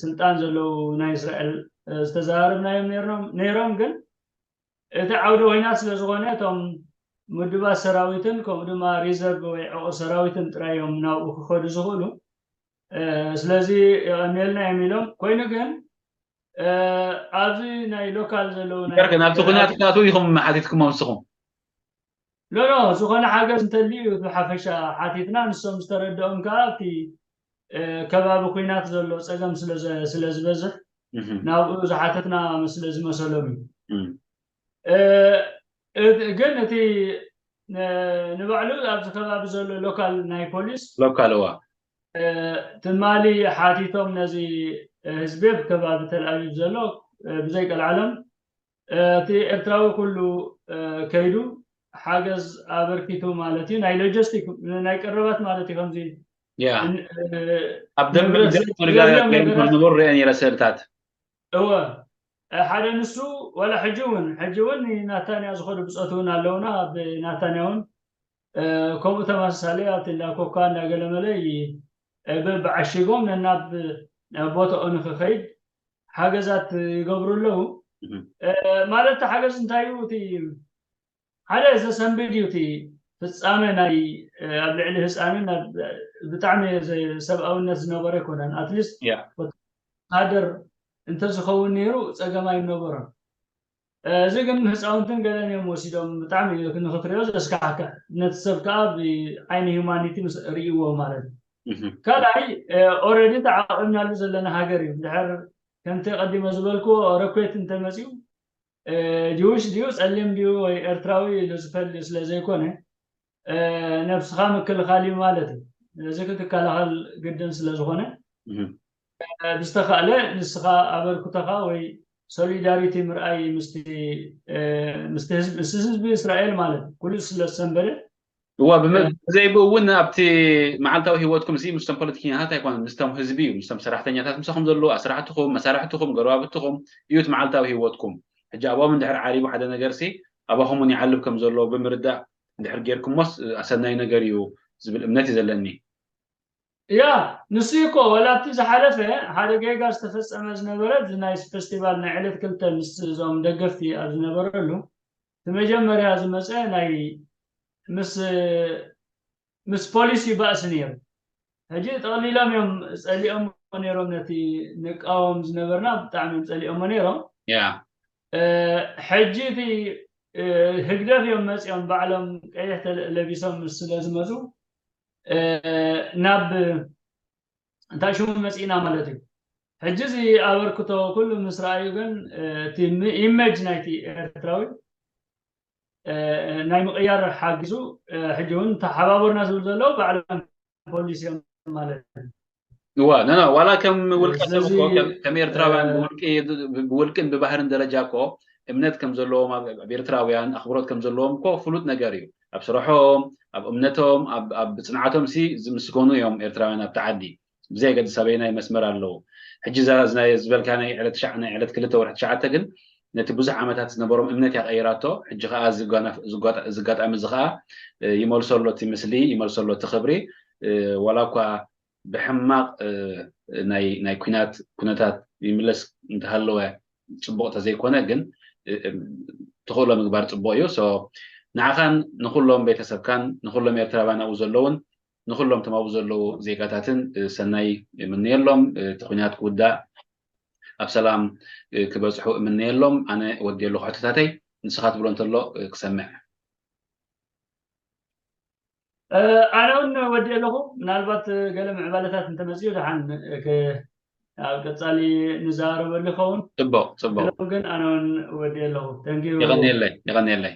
ስልጣን ዘለዉ ናይ እስራኤል፣ እ፣ ዝተዘራረብናዮም ነይርኖም-፣ ነይሮም። ግን እቲ ዓውደ ኲናት ስለ ዝኾነ፣ እቶም ምዱባት ሰራዊትን ከምኡ ድማ ሪዘርቭ ወይ ዕቑር ሰራዊትን ጥራይ እዮም ናብኡ ክኸዱ ዝኽእሉ። እ፣ ስለዚ የቐንየልና እዮም ኢሎም። ኮይኑ ግን ኣብዚ ናይ ሎካል ዘለዉ ር ናብቲ ኩናት ክኣትዉ ኢኹም ሓቲትኩሞ ንስኹም? ሎሎ ዝኾነ ሓገዝ እንተልዩ ብሓፈሻ ሓቲትና፣ ንሶም ዝተረድኦም ከዓ ኣብቲ ከባቢ ኩናት ዘሎ ፀገም ስለ ዝበዝሕ ናብኡ ዝሓተትና ስለ ዝመሰሎም እዩ። ግን እቲ ንባዕሉ ኣብዚ ከባቢ ዘሎ ሎካል ናይ ፖሊስ ሎካል እዋ ትማሊ ሓቲቶም ነዚ ህዝቢ ኣብ ከባቢ ተልኣቪቭ ዘሎ ብዘይቀልዓሎም እቲ ኤርትራዊ ኩሉ ከይዱ ሓገዝ ኣበርኪቱ ማለት እዩ። ናይ ሎጂስቲክ ናይ ቀረባት ማለት እዩ። ከምዚ ኣብ ደንበ ዝነበሩ ሪአ ነረ ስእልታት እወ ሓደ ንሱ ዋላ ሕጂ እውን ሕጂ እውን ናታንያ ዝኸዱ ብፆት እውን ኣለውና። ኣብ ናታንያ እውን ከምኡ ተመሳሳሊ ኣብቲ እንዳ ኮካ እንዳገለመለ በብዓሺጎም ነናብ ቦታኡ ንክኸይድ ሓገዛት ይገብሩ ኣለዉ። ማለት እቲ ሓገዝ እንታይ እዩ? እቲ ሓደ ዘሰንብድ እዩ። እቲ ፍፃመ ናይ ኣብ ልዕሊ ህፃንን ብጣዕሚ ሰብኣውነት ዝነበረ ኣይኮነን። ኣትሊስት ወታደር እንተዝኸውን ነይሩ ፀገም ኣይነበሮን። እዚ ግን ህፃውንትን ገለን እዮም ወሲዶም። ብጣዕሚ ንክትሪኦ ዘስካሕክሕ፣ ነቲ ሰብ ከዓ ብዓይኒ ሂማኒቲ ርእይዎ ማለት እዩ። ካልኣይ ኦረዲ ተዓቂብናሉ ዘለና ሃገር እዩ። ድሕር ከምቲ ቀዲመ ዝበልክዎ ረኩዌት እንተመፅኡ ጅውሽ ድዩ ፀሊም ድዩ ወይ ኤርትራዊ ኢሉ ዝፈሊ ስለ ዘይኮነ ነብስኻ ምክልኻል እዩ ማለት እዩ። ስለዚ ክትከላኸል ግድን ስለ ዝኾነ ብዝተኻእለ ንስኻ ኣበርክቶኻ ወይ ሶሊዳሪቲ ምርኣይ ምስቲ ምስቲ ህዝቢ ምስቲ ህዝቢ እስራኤል ማለት እዩ። ኩሉ ስለ ዝሰንበደ እዋ ብመ- ብዘይብኡ እውን ኣብቲ መዓልታዊ ህይወትኩም ሲ ምስቶም ፖለቲከኛታት ኣይኮነን ምስቶም ህዝቢ እዩ ምስቶም ሰራሕተኛታት ምሳኹም ዘለዉ ኣስራሕትኹም መሳርሕትኹም ገረባብትኹም እዩ እቲ መዓልታዊ ህይወትኩም። ሕጂ ኣብኦም እንድሕር ዓሪቡ ሓደ ነገር ሲ ኣባኹም እውን ይዓልብ ከም ዘሎ ብምርዳእ እንድሕር ጌርኩሞስ ኣሰናይ ነገር እዩ ዝብል እምነት እዩ ዘለኒ። ያ ንሱ እኮ ወላ ኣብቲ ዝሓለፈ ሓደ ጌጋ ዝተፈፀመ ዝነበረ እዚ ናይ ፌስቲቫል ናይ ዕለት ክልተ ምስ እዞም ደገፍቲ ኣብ ዝነበረሉ እቲ መጀመርያ ዝመፀ ናይ ምስ ምስ ፖሊስ ይባእስ ነይሩ። ሕጂ ጠቕሊሎም እዮም ፀሊኦም ነይሮም ነቲ ንቃወም ዝነበርና ብጣዕሚ እዮም ፀሊኦሞ ነይሮም። ያ ሕጂ እቲ ህግደፍ እዮም መፂኦም ባዕሎም ቀይሕ ተለ- ለቢሶም ምስ ስለ ዝመፁ ናብ እንታይ ሽሙ መፂእና ማለት እዩ። ሕጂ እዚ ኣበርክቶ ኩሉ ምስ ረኣዩ ግን እቲ ኢሜጅ ናይቲ ኤርትራዊ ናይ ምቕያር ሓጊዙ ሕጂ እውን ተሓባበሩና ዝብል ዘለዉ ባዕሎም ፖሊስ እዮም ማለት እዩ። እዋ ኖ ኖ ዋላ ከም ውልቀ ሰብ እኮ ከም- ከም ኤርትራውያን ብውልቂ ብውልቅን ብባህርን ደረጃ እኮ እምነት ከም ዘለዎም ኣብ ኣብ ኤርትራውያን ኣኽብሮት ከም ዘለዎም እኮ ፍሉጥ ነገር እዩ። ኣብ ስርሖም ኣብ እምነቶም ኣብ ኣብ ጽንዓቶም ሲ ዝምስገኑ እዮም ኤርትራውያን ኣብቲ ዓዲ። ብዘየገድስ ኣበየናይ መስመር ኣለዉ። ሕጂ እዛ እዛ ናይ ዝበልካ ናይ ዕለት ትሽዓ ናይ ዕለት ክልተ ወርሒ ትሽዓተ ግን ነቲ ብዙሕ ዓመታት ዝነበሮም እምነት እያ ቀይራቶ። ሕጂ ከኣ እዚ ኣጋጣሚ እዚ ከኣ ይመልሶ ኣሎ እቲ ምስሊ ይመልሶ ኣሎ እቲ ክብሪ ዋላ እኳ ብሕማቕ ናይ ናይ ኩናት ኩነታት ይምለስ እንተሃለወ ጽቡቕ ተዘይኮነ ግን ትኽእሎ ምግባር ጽቡቕ እዩ። ንዓኻን ንኹሎም ቤተሰብካን ንኹሎም ኤርትራውያን ኣብኡ ዘለውን ንኹሎም ቶም ኣብኡ ዘለዉ ዜጋታትን ሰናይ እምነየሎም። እቲ ኩናት ክውዳእ ኣብ ሰላም ክበጽሑ እምነየሎም። ኣነ ወዲ ኣለኹ ሕቶታተይ ንስኻ ትብሎ እንተሎ ክሰምዕ። ኣነ እውን ወዲ ኣለኹ ምናልባት ገለ ምዕባለታት እንተመፅኡ ደሓን ኣብ ቀፃሊ ንዘራረበሉ ይኸውን። ፅቡቕ ፅቡቕ። ግን ኣነ እውን ወዲ ኣለኹ። የቐንየለይ የቐንየለይ።